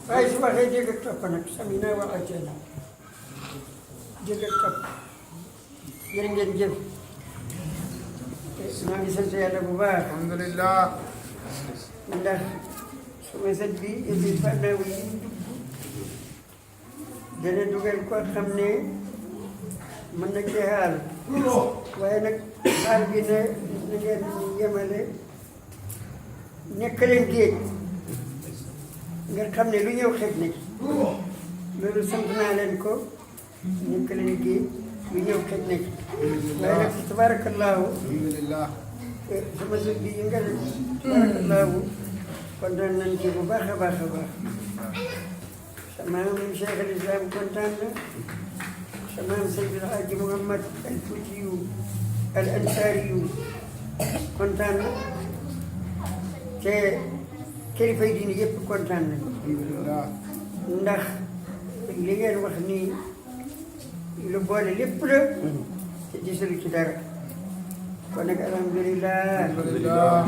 waaye su waxee dégg ak topp nag samina wa atayna dégg ak topp jërë ngeen jëf maa ngi sant yàlla bu baax alhamdulillah. ndax sama sët bi indi fànnaaw yi dana dugal koo xam ne mën na cee xaal waaye nag xaal bi ne na ngeen yemale nekk leen géej nga xam ne lu ñëw xëj na ci loolu sant naa leen ko nekk leen géej lu ñëw xëj na ci waaye nag si tabaarakallaahu alhamdulillah. sama sët bi yi nga ne tabaarakallaahu kontaan nañ ci bu baax a baax a baax sama Cheikh al Islam kontaan na sama Seydi El Hadji Mouhamad al Foutiyu al Ansariyu kontaan na te kilifa yi diine yëpp kontaan nañu alhamdulillah. ndax li ngeen wax nii lu boole lépp la te gisalu ci dara kon nag alhamdulilah alhamdulillah.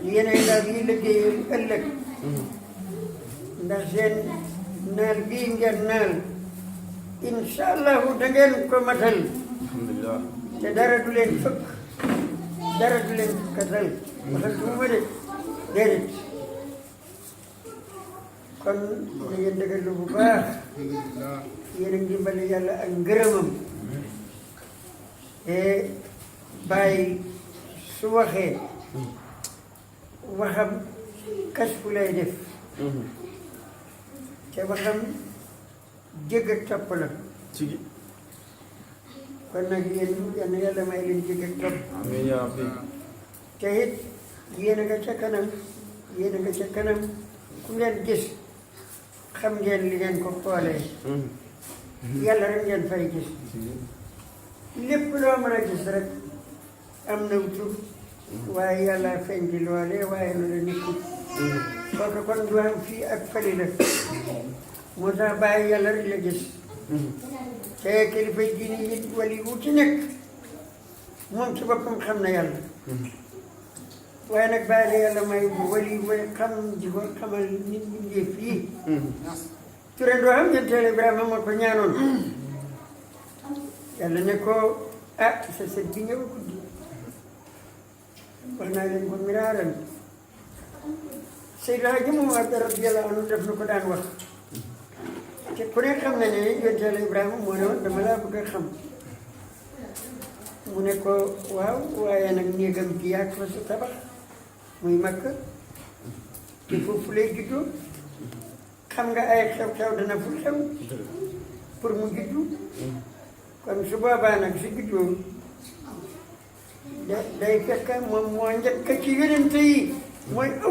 yéenay daal yi liggéeyal ëllëg ndax seen naal bii ngeen naal incha allahu da ngeen ko matal alhamdulillah. te dara du leen fëkk dara du leen katal waxal tuuma de déedéet kon na ngeen dëgërlu bu baax alhamdulillah. yéen a ngi dimbali yàlla ak ngërëmam te Baye su waxee waxam kas fu lay def te waxam jégg ak topp la Sigi. kon nag yéen yal na yàlla may leen jégg ak topp Amiin yaa rabbi. te it yéen a nga ca kanam yéen a nga ca kanam ku ngeen gis xam ngeen li ngeen ko xoolee yàlla rek ngeen fay gis lépp loo mën a gis rek am na tur waaye yàlla feeñ ci loolee waaye lu la nekkul kooku kon du am fii ak fële la moo tax bàyyi yàlla rek la gis te kilifa yi diine yi wali wu ci nekk moom ci boppam xam na yàlla waaye nag bàyyi la yàlla may wali way xam di ko xamal nit ñi fii turandoo xam ngeen teel Ibrahima moo ko ñaanoon yàlla ne ko ah sa sët bi ñëw guddi wax naa leen ko miraaran Seydou Hadji Moukhtar radiyallaahu anhu def na ko daan wax te ku ne xam na ne yonent Yàlla Ibrahima moo ne woon dama laa bëgg a xam mu ne ko waaw waaye nag néegam gi yàgg fa sa tabax muy Makka te foofu lay juddoo xam nga ay xew-xew dana fu xew pour mu juddu kon su boobaa nag su juddoo day fekk moom moo njëkk ci yonent yi mooy